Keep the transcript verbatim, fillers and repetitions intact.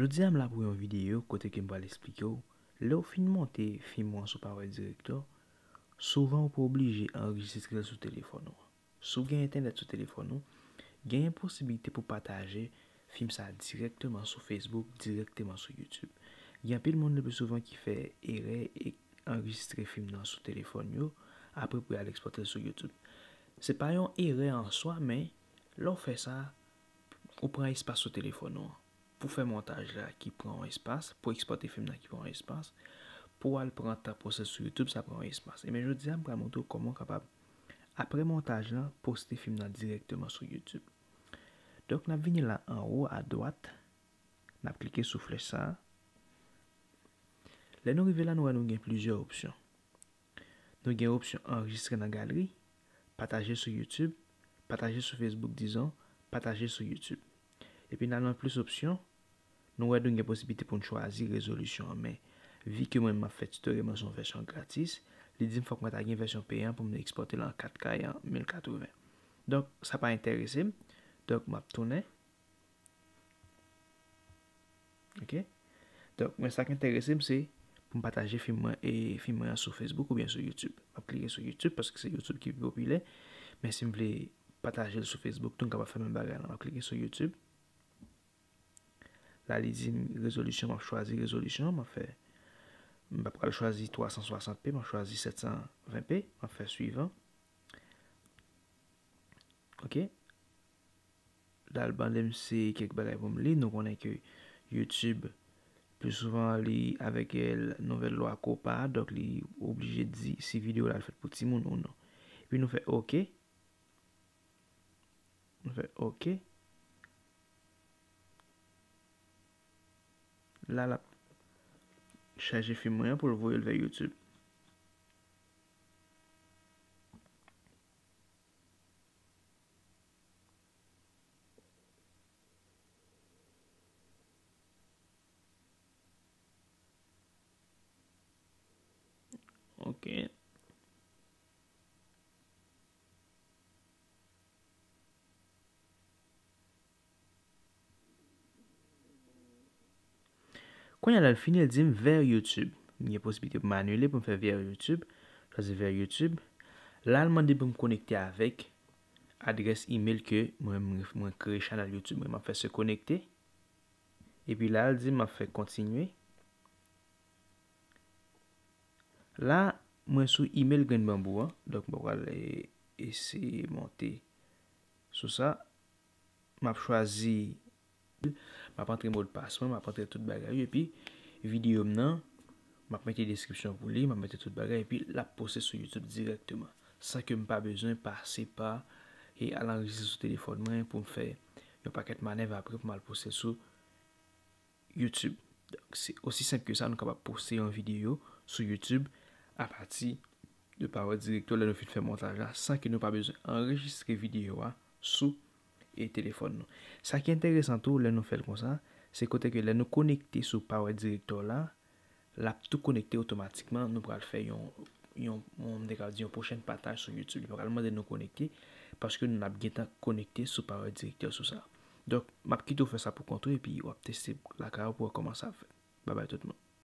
Jodi a m la pou yon videyo kote ke m pral eksplike w, lè w fin monte fim ou an sou Power Director, souvan ou pa oblije anrejistre l sou telefòn ou an. Si w gen entènèt sou telefòn ou, genyen posiblite pou pataje fim sa a dirèkteman sou Facebook, dirèkteman sou YouTube. Gen anpil moun le pli souvan ki fè erè e anrejistre fim nan sou telefòn yo, apre pou y al ekspòte l sou YouTube. Se pa yon erè an swa, men lè w fè sa, ou pran espas sou telefòn ou an. Pou fè montaj la ki pran yon espas, pou ekspòte fim nan ki pran yon espas, pou w al pran tan poste l sou YouTube, sa pran yon espas. Ebyen, jodi a, m pral montre w kòman w kapab, apre montaj lan, poste fim nan dirèkteman sou YouTube. Donk, n ap vini la anwo adwat, n ap klike sou flèch sa a. Lè nou rive la, nou wè nou gen plizyè opsyon. Nou gen opsyon anrejistre nan galri, pataje sou YouTube, pataje sou Facebook, dizon, pataje sou YouTube. Epi n al nan plis opsyon, nou wè nou gen posiblite pou n chwazi rezolisyon an, men vi ke mwen m ap fè tutorial mwen sou yon vèsyon gratis, li di m fòk mwen ta gen vèsyon peyan pou m ekspòte l an kat K e an mil katreven. Donk, sa pa enterese m. Donk, m ap tounen. Ok? Donk, men sa k enterese m, se pou m pataje fim mwen, e fim mwen an sou Facebook oubyen sou YouTube. M ap klike sou YouTube paske se YouTube ki pi popilè. Men si m vle pataje l sou Facebook tou, m kapab fè menm bagay la. M ap klike sou YouTube. La, li di m rezolisyon, m ap chwazi rezolisyon, m ap fè, m pa pral chwazi twa san swasant p, m ap chwazi sèt san ven p, m ap fè swivan. Ok? La, l mande m si kèk bagay pou m li. Nou konnen ke YouTube, pli souvan, li avèk, eh, nouvèl lwa kopa, donk li oblije di si videyo la fèt pou timoun ou non. Epi nou fè ok. Nou fè ok. La, l ap chaje fim mwen an pou l voye l vè YouTube. Ok. Kounye a la, l fini, l di m vers YouTube. M gen posiblite pou m anile, pou m fè vers YouTube. Chwazi vers YouTube. La, l mande pou m konekte avèk adrès email ke mwen, mwen, mwen kreye chanèl YouTube mwen. M ap fè se konekte. Epi la, l di m ap fè kontinye. La, mwen sou email Grenn Banbou an. Donk, mwen pral, eh, eseye monte sou sa. M ap chwazi, m ap antre modpas mwen, m ap antre tout bagay yo, epi videyo m nan, m ap mete deskripsyon pou li, m ap mete tout bagay, epi l ap poste sou YouTube dirèkteman, san ke m pa bezwen pase pa e al anrejistre sou telefòn mwen pou m fè yon pakèt manèv apre pou m al poste sou YouTube. Donk, se osi senp ke sa, nou kapab poste yon videyo sou YouTube apati de Power Director lè nou fin fè montaj la, san ke nou pa bezwen anrejistre videyo a sou, e, telefòn nou. Sa ki enteresan tou, lè nou fè l konsa, se kote ke lè nou konekte sou Power Director la, l ap tou konekte otomatikman. Nou pral fè yon, yon, yon, m te ka di yon pwochèn pataj sou YouTube. Li pa pral mande nou konekte, paske nou ap gentan konekte sou Power Director sou sa. Donk, m ap kite w fè sa pou kont ou, epi w ap teste lakay ou pou wè kòman sa ap fèt. Babay tout moun.